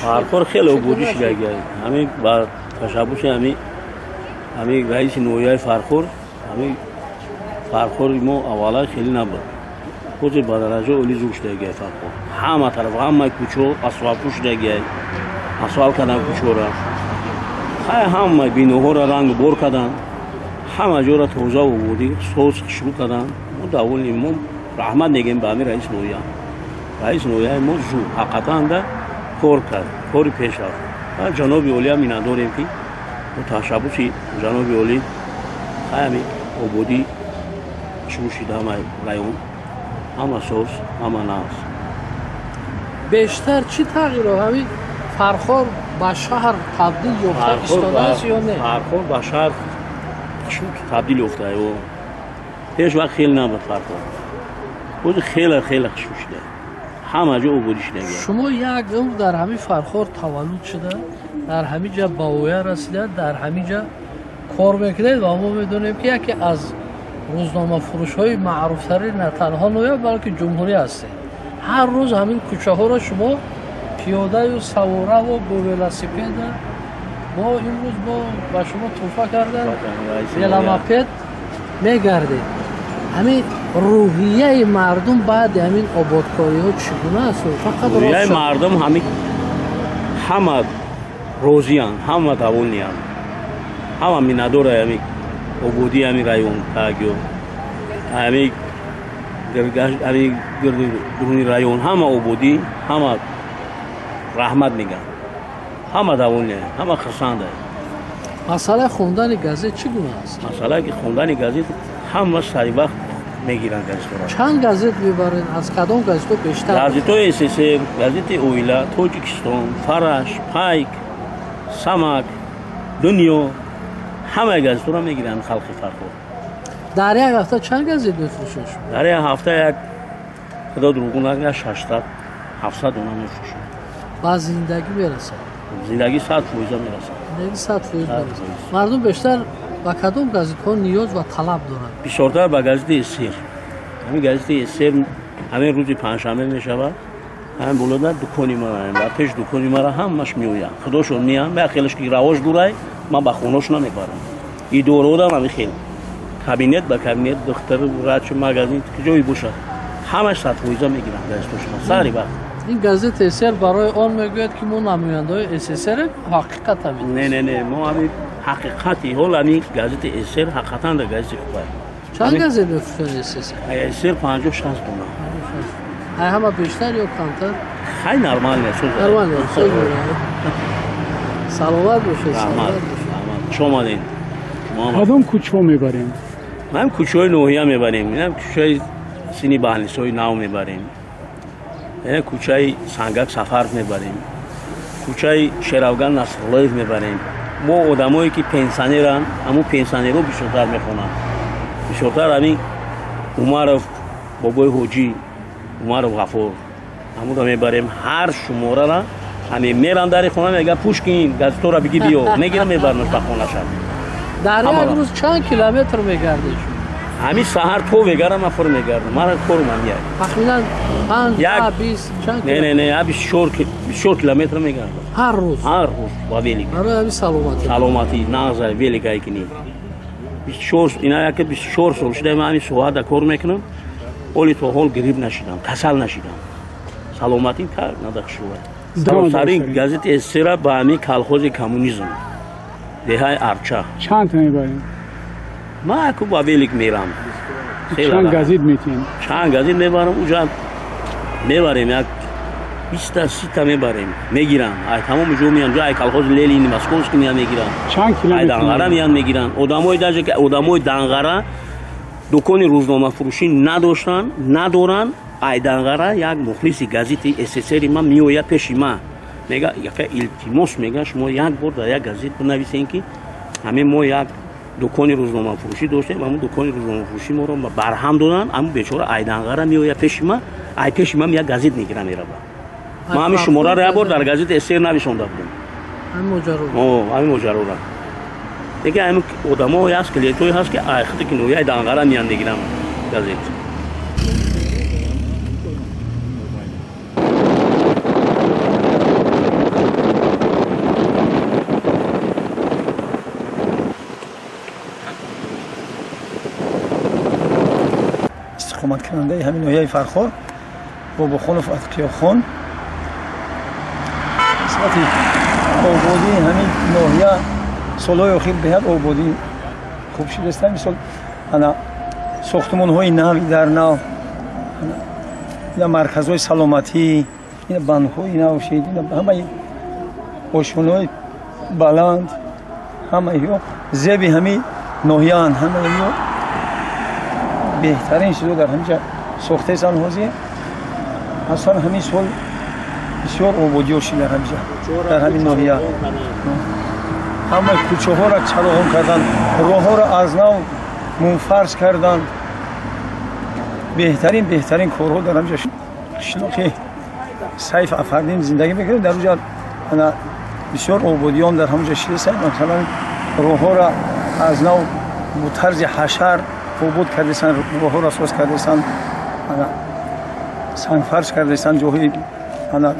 Фархор хеле ободӣ шудагӣ. Ҳамин ба ташаббуси ҳамин раиси ноҳияи Фархор, ҳамин Фархори мо аввала хеле набуд. Ҳозир ба дараҷаи олӣ зур шудагӣ Фархор. Ҳама тараф, ҳамаи кӯчаҳо асфалтпӯш шудагӣ. Асфалт кардан кӯчаҳоро. Хай ҳамаи биноҳоро ранг бор кардан. Ҳама ҷоро тоза ободӣ, соз шурӯъ кардан. Мо доволем, мо раҳмат мегӯем ба ҳамин раиси ноҳия. Раиси ноҳияи мо зур ҳақиқатан да кор кард, кори пеш рафт. Ва ҷаноби олиам миннатдорем, ки бо ташаббуси ҷаноби олӣ хай ҳамин ободӣ шурӯъ шуда ҳамаи район, ҳама соз, ҳама нағз. Бештар чӣ тағйиро ҳамин Фархор ба шаҳр табдил ёфта истодааст ё не? Фархор ба шаҳр табдил ёфта. Пеш вақт хеле набуд Фархор. Ҳозир хеле хеле хушрӯ шуда. Ҳама ҷо ободӣ шудагӣ. Шумо як умр дар ҳамин Фархор таваллуд шуда, дар ҳамин ҷа ба воя расида, дар ҳамин ҷа кор мекунед ва мо медонем, ки яке аз рӯзномафурӯшҳои маъруфтарин на танҳо ноҳия, балки ҷумҳурӣ ҳастед. Ҳар рӯз ҳамин кӯчаҳоро шумо пиёдаю савораву бо велосипеда, бо имрӯз бо ба шумо тӯҳфа кардан веломопед мегардед. Ҳамин рӯҳияи мардум баъди ҳамин ободкориҳо чӣ гуна аст? Фақат рӯҳияи мардум ҳамин ҳама розиянд, ҳама довольныянд, ҳама миннатдора ҳамин ободии ҳамин район, тагё ҳамин дуруни район ҳама ободӣ, ҳама раҳмат мегӯянд, ҳама довольныянд, ҳама хурсанданд. Масъалаи хондани газет чӣ гуна аст? Масъалаи хондани газет ҳама сари вақт мегиранд газетҳоро. Чанд газет мебаред? Аз кадом газетҳо бештар? Газетҳои СССР, газети Оила, Тоҷикистон, Фараш, Пайк, Самак, Дунё, ҳамаи газетҳоро мегиранд халқи Фархор. Дар як ҳафта чанд газет мефурӯшед шумо? Дар як ҳафта як, худо дурӯғ нагӯяд, 600 700 дона мефурӯшем. Ба зиндагӣ мерасад? Зиндагӣ 100% мерасад. Зиндагӣ 100% мерасад. Мардум бештар ба кадом газетҳо ниёз ва талаб доранд? Бисёртар ба газети СССР. Ҳамин газети СССР ҳамин рӯзи панҷшанбе мешавад. Ҳамин болода дукони мара, дар пеш дукони мара ҳамаш меоянд. Худошон меянд, ба хелеш ки равоҷ дурай, ман ба хонаш намебарам. Идородам ҳамин хел. Кабинет ба кабинет, духтар, врач, магазин, ҷое бошад. Ҳамаш 100% мегиранд газетошона. Сари вақт. Ин газети СССР барои он мегӯяд, ки мо намояндаҳои СССР, ҳақиқат ҳамин. Не, не, не, мо ҳамин ҳақиқати ҳол ҳамин газети СССР ҳақиқатан да газети хуб аст. Чанд газет мефурӯшед СССР? СССР 50-60 дона. Ай ҳама бештар ё камтар? Хай нормально, соз. Нормально, соз. Саломат бошед. Раҳмат, раҳмат. Хуш омадед. Кадом кӯчаҳо мебарем? Ҳам кӯчаҳои ноҳия мебарем, инам кӯчаи сини баҳнисои нав мебарем. Ина кӯчаи Сангак Сафаров мебарем. Кӯчаи Шеравган Насруллоев мебарем. Мо одамое ки пенсионеранд, ҳамун пенсионерҳо бисёртар мехонанд. Бисёртар ҳамин Умаров, бобои ҳоҷӣ, Умаров Ғафур. Ҳамунро мебарем. Ҳар шуморара ҳамин мерам дари хона, мегӯям Пушкин, газетҳоро бигӣ биё. Мегирам, мебарамаш ба хонаша. Дар як рӯз чанд километр мегардед шумо? Ҳамин саҳар то мегардам, ман фур мегардам. Мара корум ҳам як. Тахминан 5, 20 чанд? Не, не, не, 24 километр мегардам. Ҳар рӯз? Ҳар рӯз ба велик. Барои ҳамин саломатӣ. Саломатӣ, нағз велик айкини. 24, ина яке 24 сол шуда ман ҳамин соҳада кор мекунам. Оли то ҳол грип нашидам, касал нашидам. Саломатим так нада хушрӯ. Сарин газети СССР ба ҳамин колхози коммунизм. Деҳаи Арча. Чанд та мебарем? Ман аку ба велик мерам. Чанд газет метиҳем? Чанд газет мебарам, уҷа мебарем як 20 30 мебарем. Мегирам. Ай тамоми ҷо меям, ҷо ай колхози Ленин, Московский меям мегирам. Чанд километр? Ай Данғара меям мегирам. Одамои даже ки одамои Данғара дукони рӯзномафурӯшӣ надоштанд, надоранд. Ай Данғара як мухлиси газети СССР ман меояд пеши ман. Мега, яка илтимос мега, шумо як бор дар як газет бинависен, ки ҳамин мо як дукони рӯзномафурӯшӣ доштем, ҳамун дукони рӯзномафурӯшӣ моро барҳам доданд. Ҳамун бечора Айданғара меояд пеши ман, ай пеши ман як газет мегирам меравад. Ман ҳамин шумораро як бор дар газети СССР нависонда будам. Ҳамин моҷаро. Ҳамин моҷароро. Лекин ҳамин одамое ҳаст, клиентое ҳаст, ки ай худи ки ноҳияи Данғара меянд мегирам газет. Иқоматкунандаи ҳамин ноҳияи Фархор Бобохонов Атқиёхон. Нисбати ободии ҳамин ноҳия солҳои охир беҳад ободӣ хуб шудааст. Мисол ана сохтмонҳои нави дар нав, ина марказҳои саломатӣ, ина бандҳои нав шид, ина ҳамаи ошхонаҳои баланд, ҳамаи зеби ҳамин ноҳияанд, ҳамаи беҳтарин чизо дар ҳаминҷа сохтаестанд. Ҳозир аслан ҳамин сол бисёр ободиёр шид дар ҳаминҷа, дар ҳамин ноҳия. Ҳамаи кӯчаҳоро чароғон карданд, роҳҳоро аз нав мунфарш карданд. Беҳтарин корҳо дар ҳаминҷа. Қишлоқи Сайф Афардин зиндагӣ мекунем, дар онҷа бисёр ободиён дар ҳамонҷа шидаанд. Масалан роҳҳоро аз нав бо тарзи ҳашар обод кардастанд, роҳҳоро соз кардастанд, сангфарш кардастанд, ҷоҳои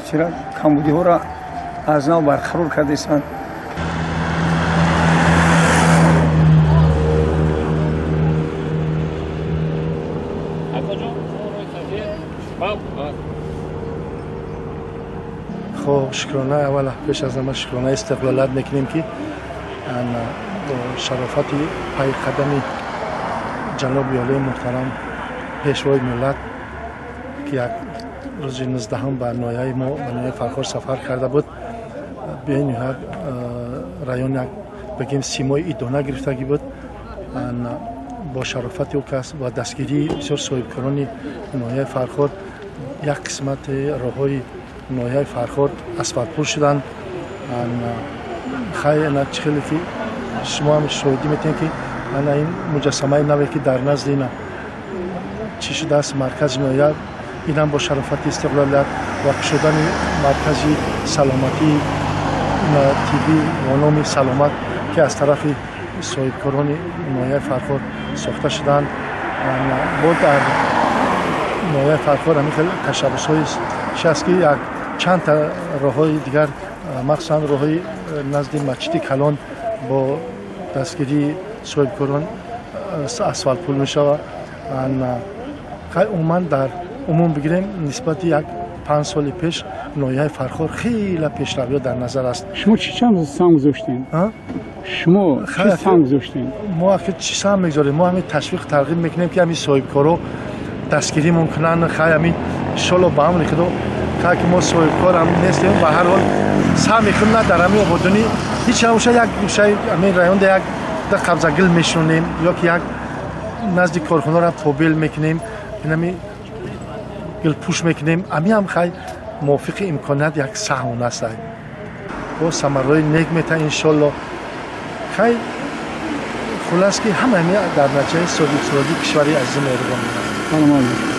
чира камбудиҳоро аз нав барқарор кардастанд. خب شکرانه اول پیش از همه شکرانه استقلالت میکنیم که با شرافت پای قدم جناب عالی محترم پیشوای ملت که یک روز 19 به ناحیه ما به ناحیه فرخار سفر کرده بود، به نهایت رایون یک بگیم سیمای ایدانه گرفتگی بود. با شرافت او کس و دستگیری بسیار صاحبکاران ناحیه فرخار یک قسمت راههای ноҳияи Фархор асфалтпур шуданд. Хай ана чӣ хеле ки шумо ҳам шоҳидӣ метавонед ки ана ин муҷассамаи наве ки дар назди ина чӣ шудааст маркази ноҳия, инам бо шарофати истиқлолият ва кушодани маркази саломатии тиббӣ бо номи Саломат ки аз тарафи соҳибкорони ноҳияи Фархор сохта шуданд. Бо дар ноҳияи Фархор ҳамин хел ташаббусҳои чи аст ки як чанд та роҳҳои дигар, махсусан роҳҳои назди масҷиди калон бо дастгирии соҳибкорон асфалтпул мешавад. Умуман дар умум бигирем нисбати як 5 соли пеш ноҳияи Фархор хеле пешравиҳо дар назар аст. Шумо чӣ чанд саҳм гузоштед? Шумо чӣ саҳм гузоштед? Мо ахир чӣ саҳм мегузорем? Мо ҳамин ташвиқ тарғиб мекунем ки ҳамин соҳибкоро дастгиримон кунанд. Хай ҳамин иншолло ба амри Худо хай ки мо соҳибкор ҳам нестем, ба ҳар ҳол саҳми худ на дар ҳамин ободонӣ ҳеҷ ҳамоша як гӯшаи ҳамин районда як да қабзагил мешунем ё ки як назди корхонаро побел мекунем, инами гилпӯш мекунем. Ҳамин ҳам хай мувофиқи имконият як саҳм аст. Бо самарҳои нек метаҳ иншолло. Хай хулас ки ҳама ҳамин дар натиҷаи соҳибистиқлолии кишвари азизи меҳрубон. Салом алейкум.